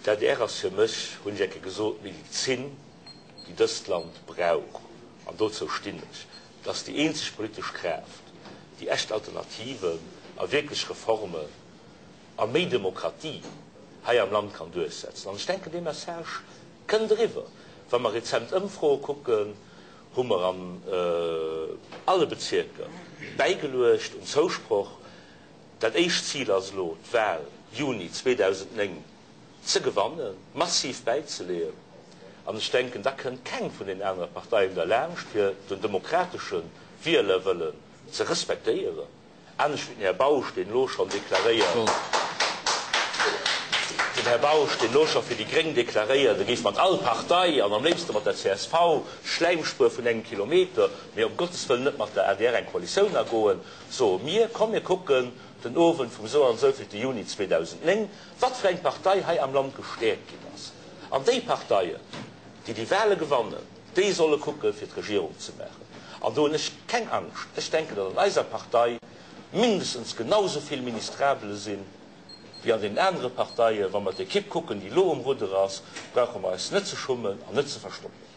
D'ADR ass fir mech, hunn ech eng Kéier gesot, d'Medizin, déi dëst Land brauch. An dozou stinn ech. Et ass déi eenzeg politesch Kraaft, déi echt Alternativen a wierklech Reformen a méi Demokratie hei am Land kann duerchsetzen. An ech denken, dee Message kënnt eriwwer. Wa mer rezent Ëmfroe kucken, hu mer an alle Bezierker bäigeluecht un Zousproch. Dat éischt Zil ass elo, d'Wahl Juni 2009 ze gewannen, massiv bäizeleeën. An ech denken, da kënnt keng vun den anere Parteien derlaanscht, fir den demokratesche Wielerwëllen ze respektéieren. Anescht wéi den Här Bausch, deen elo schonn deklaréiert, den Här Bausch, deen elo scho fir déi gréng deklaréiert, e géif mat all Partei an am léifste mat der csv, Schläimspuer vun engem Kilometer, mee ëm Gottes Wëllen net mat der adr eng Koalitioun agoen, soe mir, komm mir kucken den Owend vum sou an souvillte Juni 2009, wat fir eng Partei hei am Land gestäerkt ginn ass. An déi Parteien, déi déi Wahle gewannen, déi solle kucke fir d'Regierung ze maachen. An do hunn ech keng Angscht. Ech denken, datt an eiser Partei mindestens genau esou vill Ministrabele sinn, wéi an deenen anere Parteien. Wa mer d'Ekipp kucken, déi elo um Rudder ass, brauche mer eis net ze schummen an net ze verstoppen.